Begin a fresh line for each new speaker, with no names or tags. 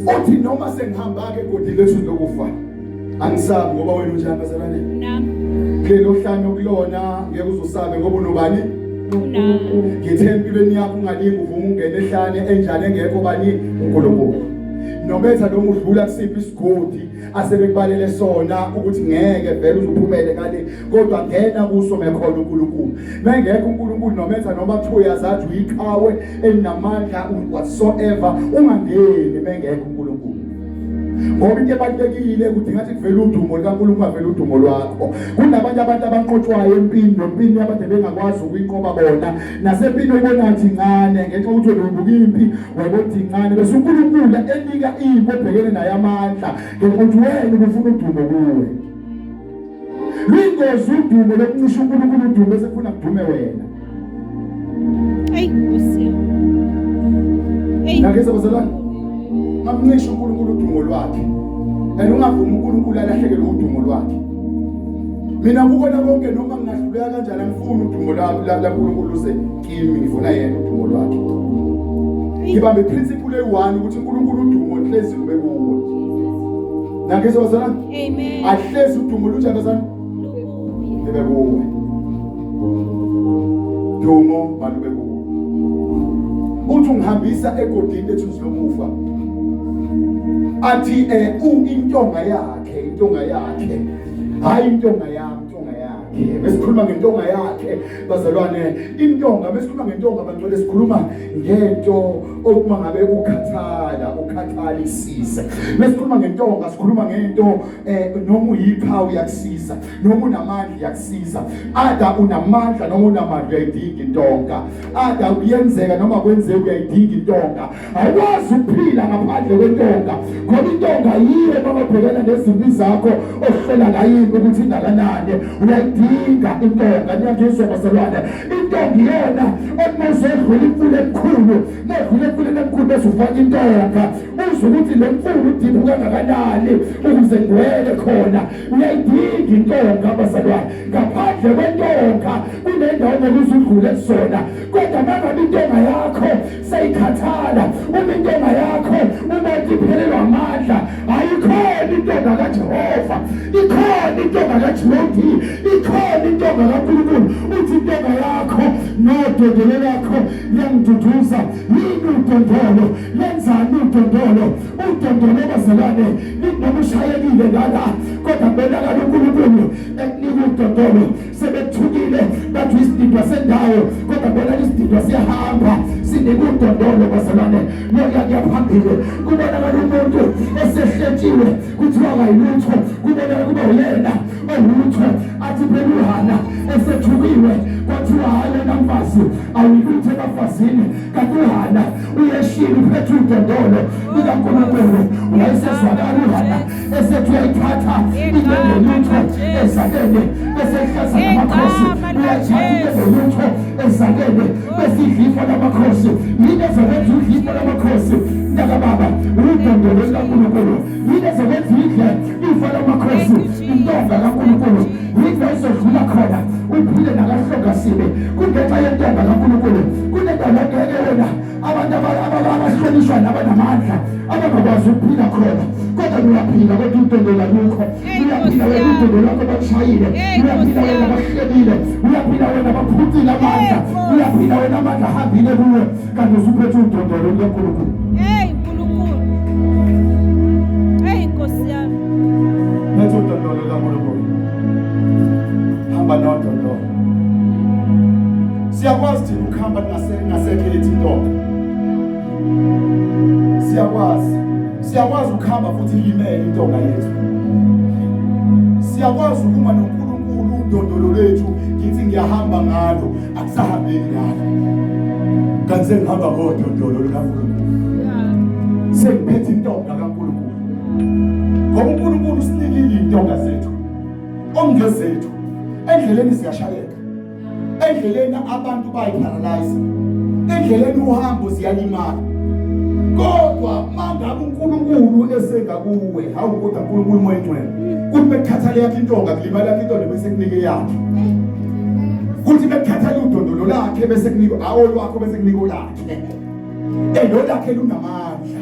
Uthi noma sengihamba-ke egodini lethunzi lokufa angisabi ngoba wena unjani bazalwane?
Unami.
Kulelo hlane okulona ngeke uzusabe ngoba unobani?
Unami.
Ngithe empilweni yakho ungalingi uvume ungene ehlane enjani engekho bani uNkulunkulu. Nobetha noma udlula kusiphi isigodi asebekubalele sona ukuthi ngeke vele uzuphumele ngale kodwa ngena kuso mekhona uNkulunkulu. Mengekho uNkulunkulu nometha noma kuthiwa uyazathi uyiqhawe elinamandla whatsoever ungangeni mengekho uNkulunkulu ngoba into ebalulekile ukuthi ngathi kuvela udumo likaNkulunkulu avela udumo lwakho. Kunabanye abantu abanqotshwayo empini nempini abade bengakwazi ukuyinqoba bona nasempini oyibona ngathi incane ngenxa yokuthi wena uyibuka impi wayibona ukuthi incane bese uNkulunkulu enika impi obhekene naye amandla ngenxa yokuthi wena ubufuna udumo kuwe. Luyingozi udumo lokuncisha uNkulunkulu udumo bese kufuna kudume wena.
Ey Nkosi yami. Ey.
Nakeza bazalwane. Ngamncisha uNkulunkulu udumo lwakhe. And ungavumi uNkulunkulu alahlekelwe udumo lwakhe. Mina kukona konke noma ngingahluleka kanjani angifuni udumo laNkulunkulu luze kimi ngifuna yena udumo lwakhe. Ngibambe iprinciple eyi-one ukuthi uNkulunkulu udumo hlezi lube kuwe. Nakeza bazalwane.
Amen.
Ahlezi udumo lunjani bazalwane? Libe kuwe. Dumo malube kuwe. Uthi ungihambisa egodini lethunzi lokufa. Athi eh u intonga yakhe, intonga yakhe. Hayi intonga yami, intonga yakhe. Besikhuluma ngentonga yakhe bazalwane, intonga besikhuluma ngentonga bangcwele sikhuluma ngento okuma ngabe ukhathala, ukhathalisise. Besikhuluma ngentonga sikhuluma ngento eh noma uyipha uyakusiza. Noma unamandla iyakusiza. Ada unamandla noma unamandla uyayidinga intonga. Ada kuyenzeka noma kwenzeka uyayidinga intonga. Awukwazi ukuphila ngaphandle kwentonga. Ngoba intonga yiyo mababhekana nezimpi zakho ohlela ngayo impi ukuthi ingakanani. Uyayidinga intonga. Niyangizwa bazalwane. Intonga iyona othi mawuzodlula imfula emikhulu, mawudlula emfuleni emkhulu bese ufaka intonga. Uzwe ukuthi le mfula udiphu kangakanani ukuze ngwele khona. Uyayidinga intonga bazalwane. Ngaphandle kwentonga kunendawo ngeke uzudlule kuzona. Kodwa mangabe intonga yakho seyikhathala, uma intonga yakho uma iphelelwa amandla, ayikhona intonga kaJehova. Ikhona intonga kaJehova. Ikhona intonga kaNkulunkulu. Uthi intonga yakho nodondolo lwakho liyangiduduza. Yini udondolo? Lenzani udondolo? Udondolo bazalwane noma ushayekile ngala kodwa kubonakala uNkulunkulu ekunika udondolo sebethukile bathi isididwa sendawo kodwa kubonakala isididwa siyahamba sinika udondolo bazalwane lokuya kuyaphambili kubonakala umuntu esehletshiwe kuthiwa kayilutho kubonakala kuba uyena owutho athi phela uHana esethukiwe kwathiwa hhayi wena mfazi awuyilutho ebafazini kanti uHana uyeshila uphethe udondolo likaNkulunkulu wayesezwakala uHana esethi uyayithatha into engelutho ezakeni bese ihlaza namakhosi uyayithatha into engelutho ezakeni bese idla ifa lamakhosi yini ezokwenza udla ifa lamakhosi mntakababa udondolo likaNkulunkulu yini ezokwenza idle ifa lamakhosi intonga kaNkulunkulu yini ezodlula khona uphile nakahlongasibe kungenxa yentonga kaNkulunkulu kunendawo ngeke wena abantu abahlonishwa nabanamandla abangakwazi ukuphila khona kodwa uyaphila kodwa udondolo lukho uyaphila wena udondolo lwakho bakushayile uyaphila wena bahlebile uyaphila wena baphucile amandla uyaphila wena amandla ahambile kuwe kanti usuphethe udondolo lukaNkulunkulu.
Hey Nkulunkulu. Hey Nkosi yami.
Phethe udondolo lukaNkulunkulu. Hamba nodondolo. Siyakwazi thina ukuhamba ngasekho ethi intonga. Siyakwazi. Siyakwazi ukuhamba futhi ilimele intonga yethu. Siyakwazi ukuma noNkulunkulu udondolo lwethu ngithi ngiyahamba ngalo akusahambeki ngalo. Kanti sengihamba ngodondolo lukaNkulunkulu. Sengiphethe intonga kaNkulunkulu. Ngoba uNkulunkulu usinikile intonga zethu. Ongezethu. Endleleni siyashayeka. Endleleni abantu bayiparalyze. Endleleni uhambo ziyalimala. Kodwa mangabe uNkulunkulu esengakuwe, hawu kodwa uNkulunkulu moya ingcwele. Kuthi bekuthatha le yakhe intonga kulimala yakhe intonga bese kunike yakhe. Kuthi bekuthatha udondolo lakhe bese kunika awo lwakho bese kunika olakhe. Elo lakhe lunamandla.